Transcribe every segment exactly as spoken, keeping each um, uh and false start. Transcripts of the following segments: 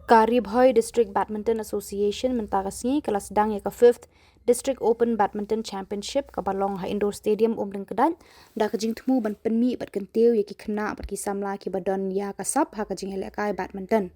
Ka Ri Bhoi District Badminton Association mynta ka sngi ka la sdang ïa ka fifth District Open Badminton Championship kaba long ha Indoor Stadium Umlyngkdait, da ka jingthmu ban pynmih bad kyntiew ïa ki khynnah bad ki samla kiba don ïa ka sap ha ka jingïalehkai badminton.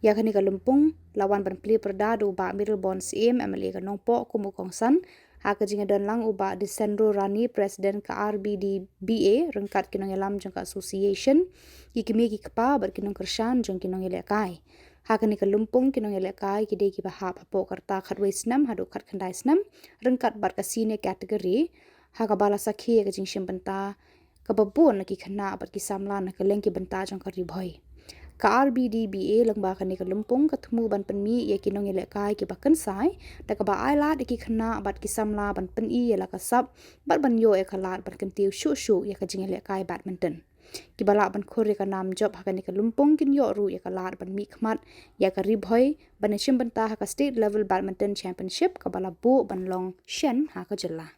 Ïa kane ka lympung la wan ban plie pyrda da u Bah Mayralborn Syiem, M L A ka Nongpoh, kum u kongsan, ha ka jingïadon lang u Bah Desandro Rani, President ka R B D B A, ryngkat ki nongïalam jong ka association, ki kmie ki kpa bad ki nongkyrshan jong ki nongïalehkai. Ha kane ka lympung ki nongïalehkai ki dei kiba hap hapoh ka rta khatwei snem haduh khatkhyndai snem, ryngkat bad ka senior category, ha kaba la sakhi ïa ka jingshim bynta kaba bun na ki khynnah bad ki samla na kylleng ki bynta jong ka Ri Bhoi. Ka R B D B A lyngba kane ka lympung ka thmu ban pynmih ïa ki nongïalehkai kiba kynsai, da kaba ai lad ïa ki khynnah bad ki samla ban pyni ïa la ka sap, bad ban ïoh ïa ka lad ban kyntiew shuh shuh ïa ka jingïalehkai badminton. Kiba lah ban khur ïa ka nam jop ha kane ka lympung kin ïoh ruh ïa ka lad ban mihkhmat ïa ka Ri Bhoi ban ïashim bynta ha ka State Level Badminton Championship kaba la buh ban long shen ha ka jylla.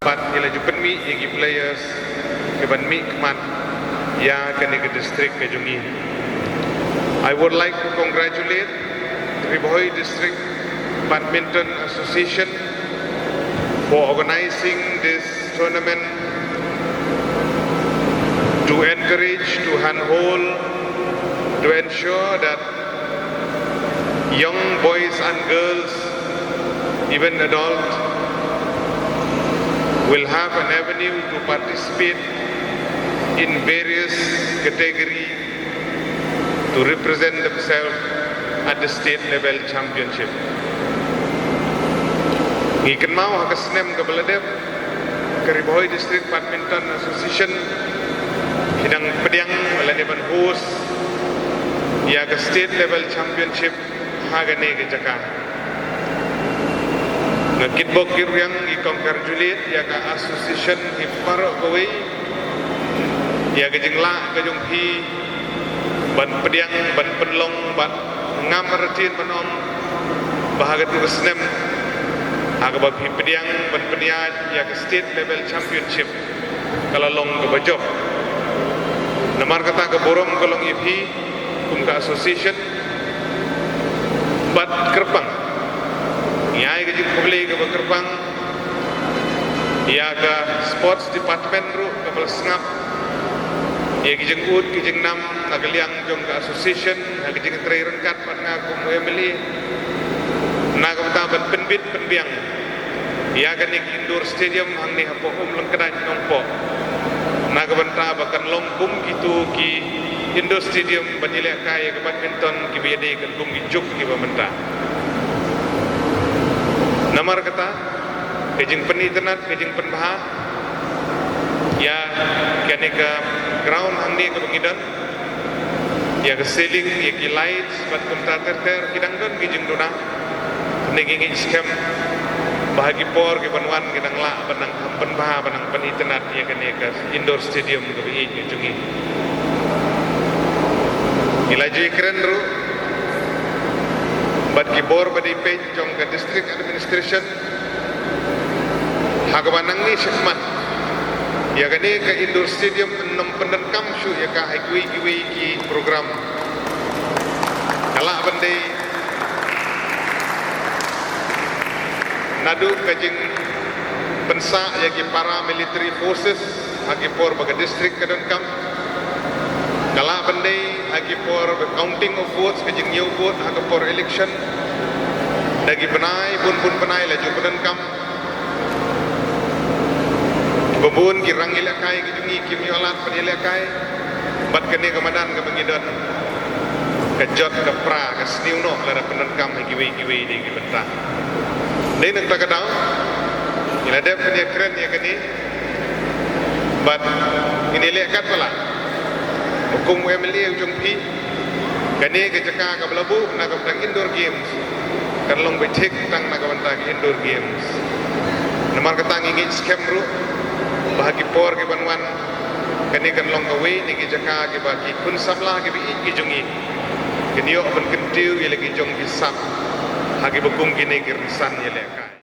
Bad ngi la ju pynmih ïa ki players kiban mihkhmat ïa kane ka district ka jong ngi. I would like to congratulate Ri Bhoi District Badminton Association for organizing this tournament to encourage, to handhold, to ensure that young boys and girls, even adult, will have an avenue to participate in various category to represent themselves at the state level championship. Ngi kynmaw ha ka snem kaba la dep, ka Ri Bhoi District Badminton Association ki dang pdiang lane ban host ïa ka state level championship ha kane ka jaka. Nga kitbok kitrwiang ngi congratulate ïa ka association hi baroh kawei ïa ka jinglah ka jong phi ban pdiang, ban pynlong, ban ngam artatien ban ong ba ha katu ka snem ha kaba phi pdiang ban pynïaid ïa ka state level championship ka la long kaba jop. Namar kata ka burom ka long ïa phi kum ka association bad kyrpang ngi ai ka jingkhublei kaba kyrpang ïa ka sports department ruh kaba la sngap ïa ki jingud ki jingnam na ka liang jong ka association, ha ka jingtrei ryngkat bad nga kum u M L A na ka bynta ban pynbit pynbiang ïa kane ka indoor stadium hangne hapoh Umlyngkdait Nongpoh, na ka bynta ba kan long kum kitu ki indoor stadium ban ïalehkai ïa ka badminton kiba ïadei kan kum ki juk kiba mynta. Namar kata ka jingpynitynnad, ka jingpynbha ïa kane ka ground hangne kaba ngi don, ïa ka ceiling, ïa ki lights bad kumta ter ter, ki dang don ki jingduna. Ngi ngeit skhem ba ha ki por kiban wan ki dang lah ban nang pynbha, ban nang pynitynnad ïa kane ka indoor stadium kaba ïeit ka jong ngi. Ngi la ju ïakren ruh bad ki bor ba dei peit jong ka district administration ha kaba nang ngi shakmat ïa kane ka indoor stadium, nym pyndonkam shuh ïa ka ha kiwei kiwei ki program. Ka lah ban dei naduh ka jingpynsah ïa ki paramilitary forces ha ki por ba ka district ka donkam. Ka lah ban dei ha ki por ba counting of votes, ka jingñiew vote ha ka por election. Da ki bnai, bun bun bnai la ju pyndonkam. Ba bun ki rangïalehkai ki jong ngi kim ïoh lad ban ïalehkai. Bad kane ka madan kaba ngi don ka jot ka pra, ka sniew noh lada pyndonkam ha kiwei kiwei de ki bynta. Dei na kata ka daw ngi la dep ban ïakren ïa kane bad ngin ïaleh katba lah. Kum u M L A u jong phi, kane ka jaka kaba la buh na ka bynta indoor games kan long beit thik tang na ka bynta ki indoor games. Namar kata ngi ngeit skhem ruh ba ha ki por kiban wan kane kan long kawei na ki jaka kiba ki khun samla kiba ïeit ki jong ngi kin ïoh ban kyntiew ïa la ki jong ki sap ha kiba kum kine ki rynsan ïalehkai.